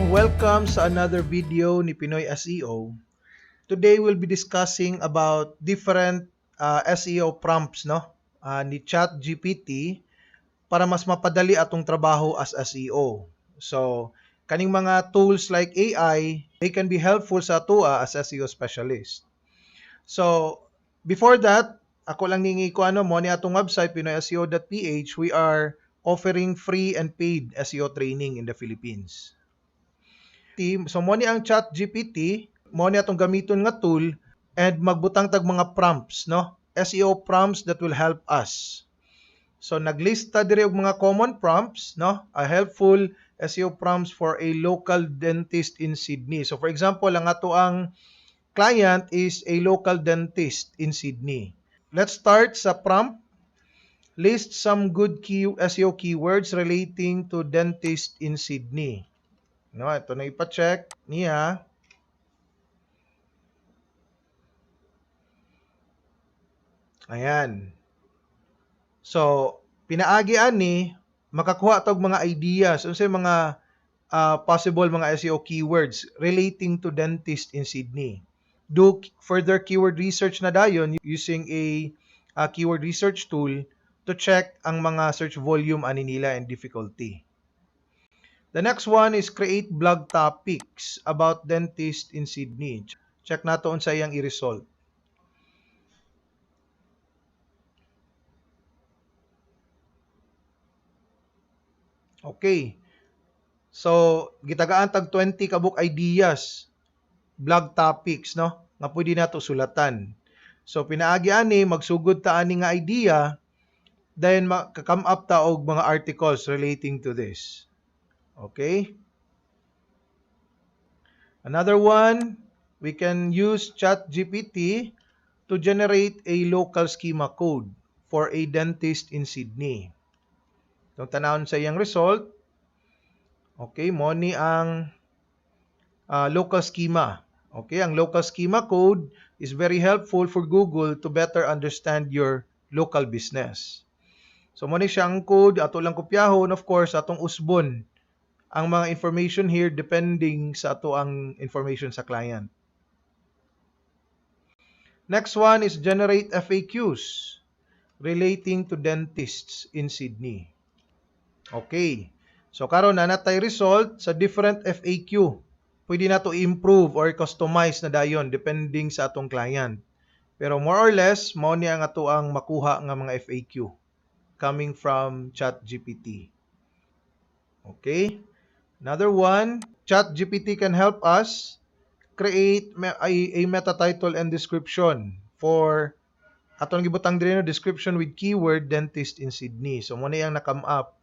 Welcome sa another video ni Pinoy SEO. Today we'll be discussing about different SEO prompts, no, ni ChatGPT para mas mapadali atong trabaho as SEO. So, kaning mga tools like AI, they can be helpful sa atoa as SEO specialist. So, before that, ako lang ningi ko ano mo ni atong website pinoyseo.ph. We are offering free and paid SEO training in the Philippines. Team. So mo ni ang ChatGPT, mo ni atong gamiton nga tool and magbutang tag mga prompts, no? SEO prompts that will help us. So naglista diri og mga common prompts, no? A helpful SEO prompts for a local dentist in Sydney. So for example, ang ato ang client is a local dentist in Sydney. Let's start sa prompt. List some good SEO keywords relating to dentist in Sydney. No, ito na ipa-check niya. Ayan. So, pinaagi ani makakuha tog mga ideas unsay mga possible mga SEO keywords relating to dentist in Sydney. Do further keyword research na dayon using a keyword research tool to check ang mga search volume ani nila and difficulty. The next one is create blog topics about dentist in Sydney. Check nato unsa iyang i-result. Okay. So, gitagaan tag 20 kabuk ideas, blog topics, no? Nga pwede nato sulatan. So, pinaagi ani magsugod ta ani nga idea, then maka-come up ta og mga articles relating to this. Okay? Another one, we can use ChatGPT to generate a local schema code for a dentist in Sydney. Itong tanawon sa iyang result. Okay, mo ni ang local schema. Okay, ang local schema code is very helpful for Google to better understand your local business. So mo ni siya ang code, ato lang kopyahon, of course, atong usbon ang mga information here depending sa ato ang information sa client. Next one is generate FAQs relating to dentists in Sydney. Okay. So karon na natay result sa different FAQ. Pwede na to improve or customize na dayon depending sa atong client. Pero more or less, mao ni ang ato ang makuha nga mga FAQ coming from ChatGPT. Okay? Another one, ChatGPT can help us create a meta title and description for atong gibutang diri, no, description with keyword dentist in Sydney. So mo ni ang na-come up.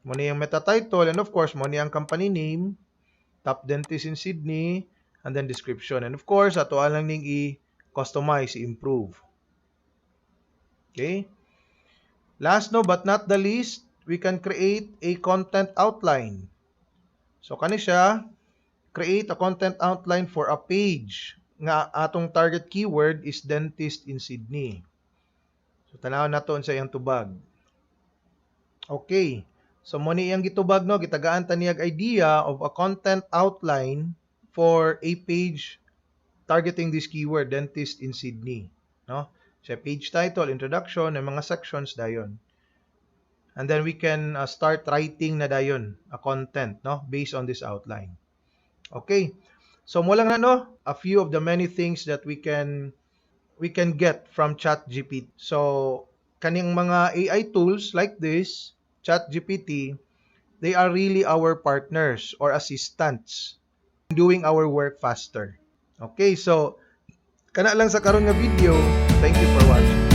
Mo ni ang meta title and of course mo ni ang company name, top dentist in Sydney, and then description. And of course, ato lang ning i-customize, i-improve. Okay? Last, no, but not the least, we can create a content outline. So kani siya, create a content outline for a page nga atong target keyword is dentist in Sydney. So tan-awon nato unsa iyang tubag. Okay. So mo ni iyang gitubag, no, gitagaan ta niyag idea of a content outline for a page targeting this keyword dentist in Sydney, no? Siya page title, introduction, and mga sections dayon. And then we can start writing na dayon a content, no, based on this outline. Okay. So mo lang na, no, a few of the many things that we can get from ChatGPT. So kaning mga AI tools like this, ChatGPT, they are really our partners or assistants doing our work faster. Okay, so kana lang sa karon nga video. Thank you for watching.